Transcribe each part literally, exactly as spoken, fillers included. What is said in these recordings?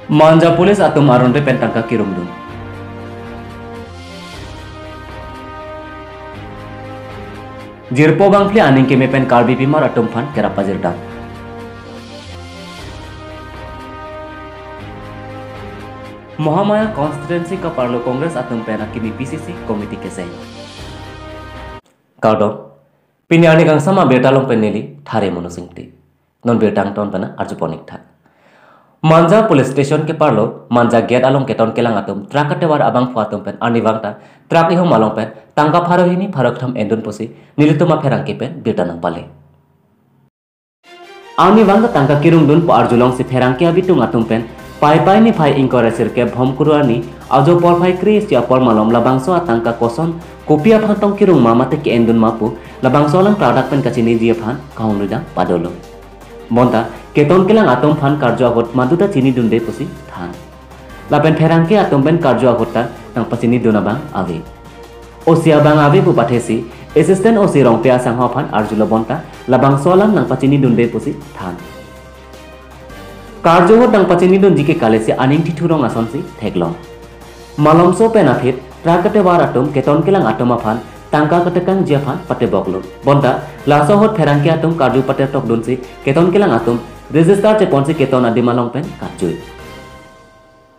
Manja police atum arunre pen tangka kirungdun. Jirpo bangphli aning keme pen Karbi pimar atum aphan kerap pajirdam. Mahamaya constituency kaparlo Congress atum pen akimi P C C committee keseng. Kardom, pini arni kangsam abirta along pen neli Thare Monosingti. Non birta angton pen arjupon ik tha. Manja police station keparlo Manja gate along keton kelang atum truck katovar abangphu atum pen arnivang ta truck ihum along pen tangka pharo hini pharo kethom endun pusi nelitum apherangke pen birta nangpale. Arnivang ta tangka kirungdunpo arjulongsi pherangke abitung atum pen Paipai niphai ingkoi ra sirkep Bhomkuru arni ajo porphai kre-isi apor malom labangso atangka koson kopi aphan tong kirung ma mate ke-endun ma pu labangso alam klardak pen kachiniji aphan kahumridam padolo. Bonta keton kelang atum aphan karju ahut maduta chinidunde pusi than. Lapen pherangke atum pen karju ahut ta nangpachinidun abang ave. O C abang ave pu pathesi, Assistant O C Rongpi asangho aphan arjulo bonta labangso alam nangpachinidunde pusi than. Karju ahut nangpachinidunji ke kalesi aning thithu rong asonsi theklong. Malomso pen aphi truck katovar atum keton kelang atum aphan tangka ketekangji aphan pateboklo. Bonta laso ahut pherangke atum karju patertokdunsi keton kelang atum register cheponsi keton adim along pen katjui.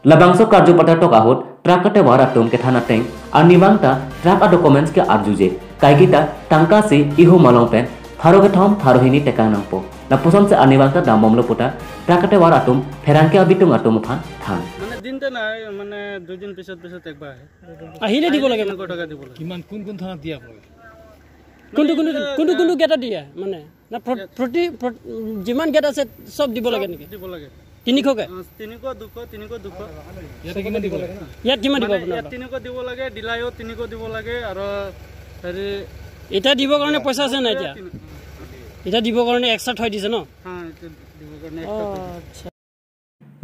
Labangso karju patertok ahut truck katovar atum kethan ateng arnivang ta truck adocuments ke arjuje. Kaike ta tangka si ihum along pen pharo kethom pharo hini tekang nangpo. Lapusonsi arnivang ta dambomlo puta truck katovar atum pherangke abitung atum aphan than. মানে দিনতে নাই, মানে দুদিন পিছত পিছত একবাৰ আহে। আহিলে দিব লাগে। তিনিশ টকা দিব লাগে। কিমান, কোন কোন থানাত দিয়ে আপোনালোকে? কোনটো কোনটো কোনটো কোনটো গেটত দিয়ে মানে? না প্ৰ- প্ৰতি প্ৰ- যিমান গেট আছে চব দিব লাগে নেকি? দিব লাগে। তিনিশকে? অ, তিনিশ, দুশ, তিনিশ, দুশ। ইয়াতে কিমান দিব লাগে? ইয়াত কিমান দিব মানে ইয়াত আপোনালোকৰ? তিনিশ দিব লাগে, ডিলাইও তিনিশ দিব লাগে, আৰু হেৰি এতিয়া দিবৰ কাৰণে পইচা আছে নাই এতিয়া? তিনি- এতিয়া দিবৰ কাৰণে এক্সট্ৰা থৈ দিছে ন? হা, এতিয়া দিবৰ কাৰণে অ, এক্সট্ৰা থৈ দিছে। আচ্ছা।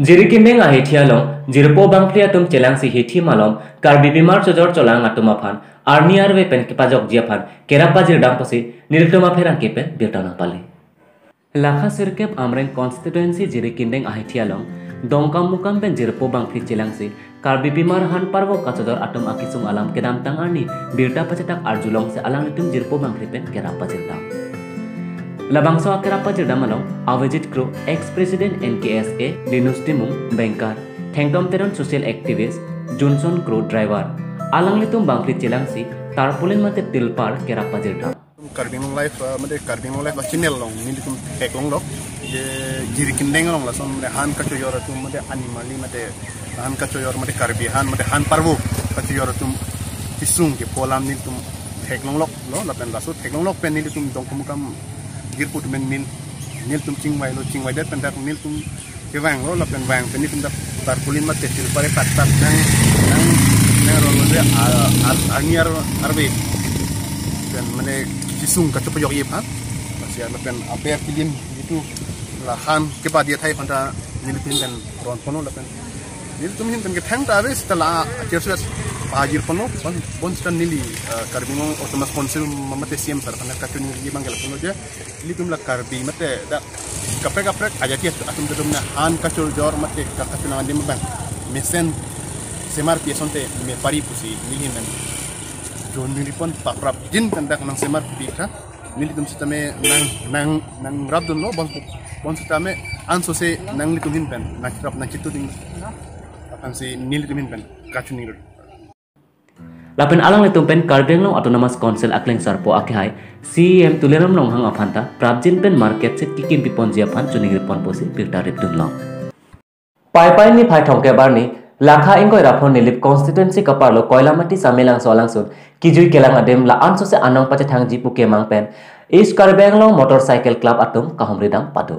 Jirikindeng ahithi along jirpo bangphli atum chelangsi hithi malom Karbi pimar chojor cholang atum aphan arni arve pen kepajokji aphan kerap pajirdam pusi nelitum apherangke pen birta nangpale. Lakha sirkep Amreng constituency Jirikindeng ahithi along Dongkamukam pen jirpo bangphli chelangsi Karbi pimar han parvo kachojor atum akesung alam kedamtang arni birta pachetak arjulongsi alanglitum jirpo bangphli pen kerap pajirdam. Labangso akerap pajirdam along Avijit Kro, ex-president N K S A, Linus Timung, banker, Thengtom Teron, social activist, Johnson Kro, driver, alanglitum bangphli chelangsi tarpaulin mate tilpar kerap pajirdam. Karbi Anglong Live, uh, mate Karbi Anglong Live, uh, channel along nelitum theklonglok. Je Jirikindeng along lason mate han kachojor atum mate animali mate han kachojor mate Karbi han mate han parvo kachojor atum kesung kepo alam nelitum theklonglok lo, lapen laso theklonglok pen nelitum Dongkamukam jirpo atum pen nel- nelitum chingvailo, chingvaidet pen dak nelitum kevanglo lapen vang pen nelitum dak tarpaulin mate tilpar epat epat nang nang nang rolo je, ah, ar- arni ar- arve pen mane kesung kachopajokji aphan. Lasi lapen aber kilim itu la han kepadi athai aphanta nelitum pen ronponlo lapen nelitum ahin pen kethang ta ave seta la achersuas pajirponlo bon bon seta neli, ah, Karbi Anglong Autonomous Council mate C M sir aphanta kachiniji abang ke lapulo je ilitum la Karbi mate dak kaprek kaprek ajati atum atum na han kachojor mate ka- kachenang adim abang mesen semarpi asonte mepari pusi neli ahin pen jon neli pon paprapjin pen dak nangsemarpi tha. Nelitum sitame nang nang nangrapdunlo bon bon sitame ansose nanglitum ahin pen nangcherap nangchituding aphansi nelitum ahin pen kachiningri. Lapen alanglitum pen Karbi Anglong Autonomous Council aklengsarpo akehai C E M Tuliram Ronghang aphanta prapjin pen market shed kekimpiponji aphan chiningripon pusi birta ripdunlong. Paipai niphai thomkep arni Lakha ingkoi ra phongo Nilip constituency kaparlo Koilamati Samelangso alangsun kijui kelang adim la ansose anong pachethangji pu kemang pen East Karbi Anglong Motorcycle Club atum kahumridam pado.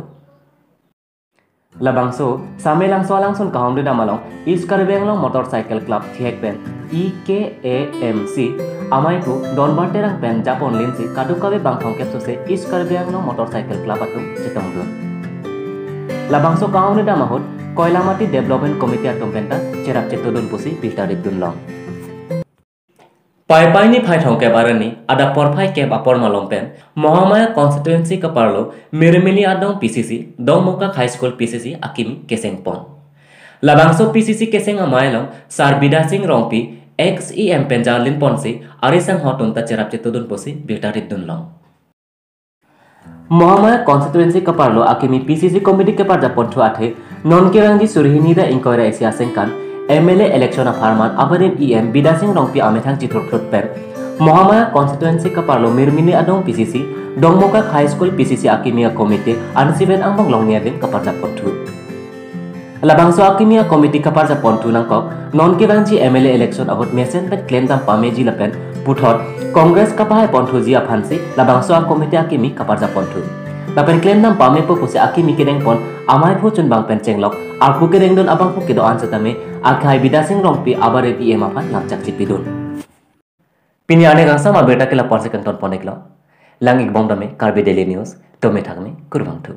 Labangso Samelangso alangsun kahumridam along East Karbi Anglong Motorcycle Club thihek pen E K A M C amei pu Donbar Terang pen japon linsi kadokave bang thomkep sose East Karbi Anglong Motorcycle Club atum chetongdun. Labangso kahumridam ahut Koilamati Development Committee atum penta cherap chetudun pusi birta ripdunlong. Paipai niphai thomkep arni adap porphai kep apor malom pen Mahamaya constituency kaparlo Mirmili Adong P C C, Dongmukak High School P C C akimi kesengpon. Labangso P C C keseng amei along Sar Bidya Sing Rongpi, ex E M pen jarlin ponsi ari sangho atum ta cherap chetudun pusi birta ritdun long. Mahamaya constituency kaparlo akimi P C C committee kaparjap ponthu athe non kevangji suri hini ra ingkoi ra isi asengkan M L A election apharman abarim E M Bidya Sing Rongpi amethang chithurthlut pen Mahamaya constituency kaparlo Mirmini Adong P C C, Dongmukak High School P C C akimi a committee ansi pen angbong longni adim kaparjap ponthu. Labangso akimi a committee kaparjap ponthu nangkok non kevangji M L A election ahut mesen pen klemdam pameji lapen puthot Congress kapahai ponthuji aphansi labangso a committee akimi kaparjap ponthu. Lapen klemdam pamepo pusi akimi kedeng pon amei phu chunbang pen chenglok arpu kedengdun abangphu kedo-an setame akhai Bidya Sing Rongpi abarim E M aphan lamchak chipidun. Pini arni kangsam abirta ke lapu-ansi kangton pon-iklo. Lang-ikbom tame Karbi Daily News, tome thakme kurvangthu.